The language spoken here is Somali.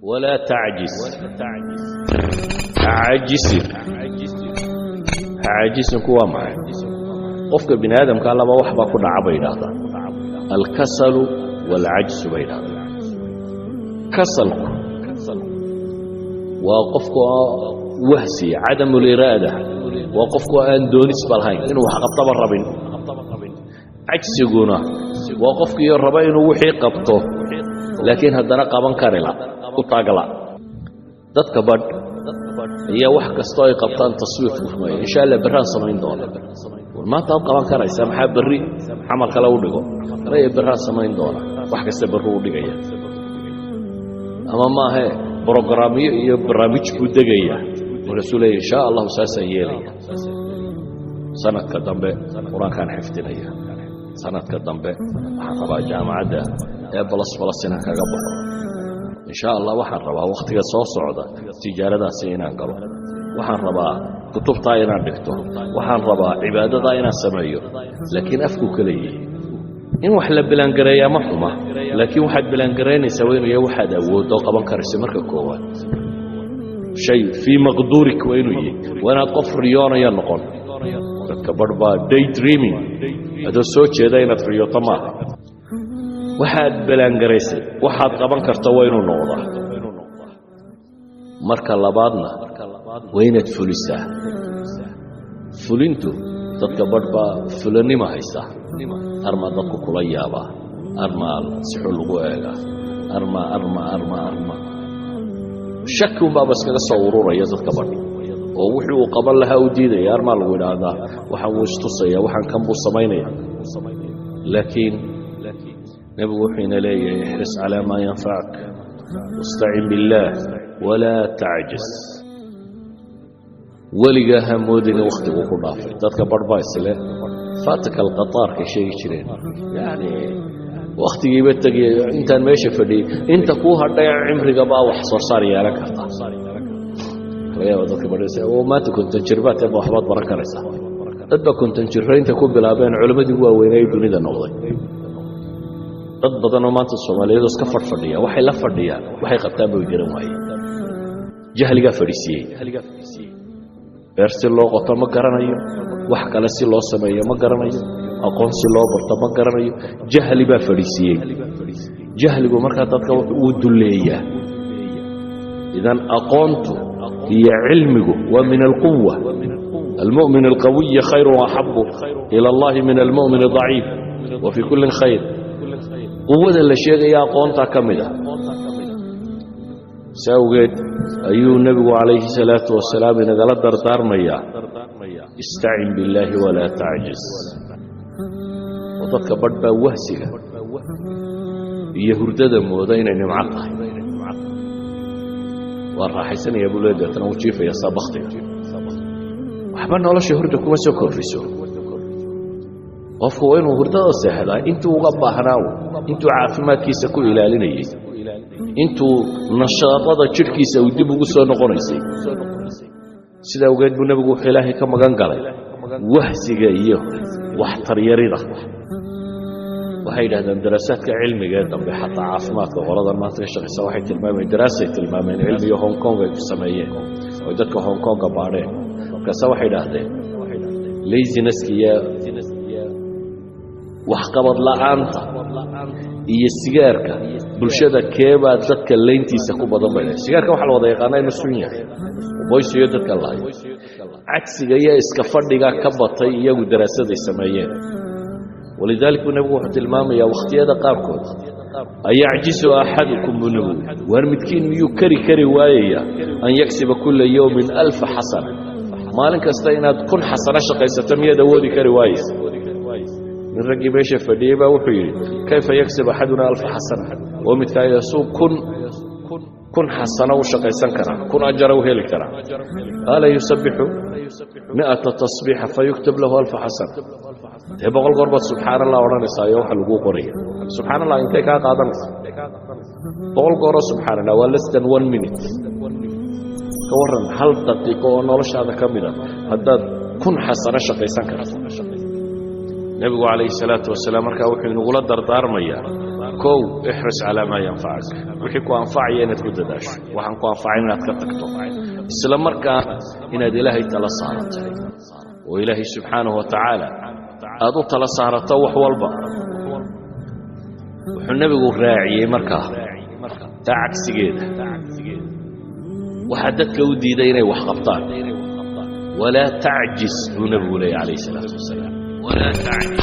Walaa tacjis, ha caajisin. Ha caajisinku waa maxay? Qofka bini aadamkaa laba wax baa ku dhaca bay yidhaahdaan: alkasalu waalcajsu bay yidhahdaan. Kasalku waa qofka wahsiya, cadamu liraada, waa qofku aan doonisba lahayn inuu wax qabtaba rabin. Cajsiguna waa qofkiio raba inuu wixii qabto, laakiin haddana qaban karila u taagla. Dadka badh ayaa wax kastoo ay qabtaan taswiif gurmaya: "Insha Allah, berraan samayn doona." War, maanta ad qaban karaysaa, maxaa berri camal kale u dhigo? Raya, berraan samayn doona. Wax kasta berri u dhigaya, ama maahee brogramyo iyo barnaamij buu degaya. Markaasuu leeya, "Insha Allahu, saasaan yeelaya. Sanadka dambe Qur-aankaan xifdinaya. Sanadka dambe waxaan rabaa jaamacadda ee plus plus inaan kaga baxo. Insha Allah, waxaan rabaa wakhtiga soo socda tijaaradaasi inaan galo. Waxaan rabaa kutubtaa inaan dhigto. Waxaan rabaa cibaadadaa inaan sameeyo." Laakiin afkuu ka leeyahay. In wax la plan gareeyaa ma xuma, laakiin waxaad plan garaynaysaa waa inuu yahay waxaad awooddo, qaban karayso. Marka koowaad, shay fii maqduurik waa inuu yahay. Waa inaad qof riyoonaya noqon. Dadka barh baa day dreaming. Adoo soo jeeda inaad riyooto maaha. Waxaad plan garaysay waxaad qaban karta waa inuu noqdaa. Marka labaadna, waa inaad fulisaa. Fulintu, dadka barh baa fulanimo haysa. Armaa dadku kula yaabaa, armaa si xun lagu eegaa, arma arma arma arma shaki unbaaba iskaga soo ururaya dadka badh, oo wixii uu qaban lahaa u diidaya. Armaa lagu idhaahdaa, waxaan wuu istusaya, waxaan kan buu samaynaya. Laakiin Nebigu wuxuu ina leeyahay: "Ixris calaa maa yanfacak wastacin biاllaah walaa tacjaz." Weligaa ha moodina wakhtigu ku dhaafay. Dadka barh baa isle faataka alqataarkay sheegi jireen, yani wakhtigiiba tegay intaan meesha fadhiyey. Inta kuu hadhay cimrigabaa wax soo saar yeelan karta. Laga yaaba dadka badh oo maanta 50 jir baad ba waxbaad baran karaysaa. Dad baa 50 jirro inta ku bilaabeen culammadii ugu waaweynay dunida noqday. Dad badanoo maanta Soomaaliyeed oo iska fadhfadhiya, waxay la fadhiyaan, waxay qabtaan bay garan waayeen. Jahligaa fadhiisiiyey. Beer si loo qoto ma garanayo, wax kale si loo sameeyo ma garanayo, aqoon si loo barto ma garanayo. Jahli baa fadhiisiiyey. Jahligu markaa dadka wuu dulleeyaa. Idan aqoontu iyo cilmigu waa min alquwa. Almu'min alqawiyi khayr axabu ila allahi min almu'min adaciif, wa fii kullin khayr. Quwada la sheegaya aqoontaa ka mid ah. Si awgeed ayuu Nebigu calayhi salaatu wasalaam inagala dardaarmayaa: "Istacin billaahi walaa tacjiz." Oo dadka badh baa wahsiga iyo hurdada mooda inay nimco tahay. Waa raaxaysanaya buu le, deetana wuu jiifaya saa baktiga. Waxba nolosha hurda kuma soo kordhiso. Qofku waa inuu hurdada seexdaa intuu uga baahnaa, intuu caafimaadkiisa ku ilaalinayey, intuu nashaadada jidhkiisa uu dib ugu soo noqonaysay. Sida awgeed buu Nebigu wuxuu Ilaahay ka magan galay wahsiga iyo waxtaryarida. Waxay yidhahdeen daraasaadka cilmiga ee dambe, xataa caafimaadka qoladan maanta ka shaqaysa, waxay tilmaameen, daraasay tilmaameen cilmiga Hong Kong ay ku sameeyeen, oy dadka Hong Konga baadheen. Markaase waxay idhaahdeen laziness ka iyo waxqabad la'aanta iyo sigaarka bulshada keebaa dadka layntiisa ku badan bay dhahay. Sigaarka waxa la wada yaqaanaa inuu sun yahay, boysiyo dadka lahayo. Cagsiga iyo iska fadhiga ka batay iyagu daraasaday sameeyeen. Walidaalik buu Nebigu wuxuu tilmaamayaa wakhtiyada qaarkood: "Ayacjizu axadukum," buu Nebigu, "waar midkiin miyuu kari kari waayaya an yaksiba kula yowmin 1000 xasana? Maalin kasta inaad 1000 xasano shaqaysato miyaad awoodi kari waayeysa?" Nin raggii meesha fadhiyey baa wuxuu yidhi: "Kayfa yaksib axaduna 1000 xasana?" Oo midkaayasuu 1000 xasano u shaqaysan karaa, 1000 ajara u heli karaa? Qaala: "Yusabixu 100 tasbiixa fayuktab lahu 1000 xasana." Dee 100 goor baad "subxaan Allah" odhanaysaa iyo waxa laguu qoraya. Subxaan Allah intay kaa qaadanaysa? 100 gooroo subxaan Allah waa less than one minute. Ka warran hal daqiiqo oo noloshaada ka mid a haddaad 1000 xasano shaqaysan karto? Nebigu calayhi salaatu wasalaam markaa wuxuu inagula dardaarmayaa Kow, احرص على ما ينفعك, wixii ku anfacaya inaad ku dadaasho, waxaan ku anfacayn inaad ka tagto, isla markaana inaad Ilaahay tala saarato oo Ilaahay subxaanahu wa tacaala aad u tala saarato wax walba. Wuxuu Nebigu raaciyey markaa taa cagsigeeda, waxaa dadka u diiday inay wax qabtaan. ولا تعجز buu Nebigu leeyay, calayh isalaatu wasalaam. ولا تعجز.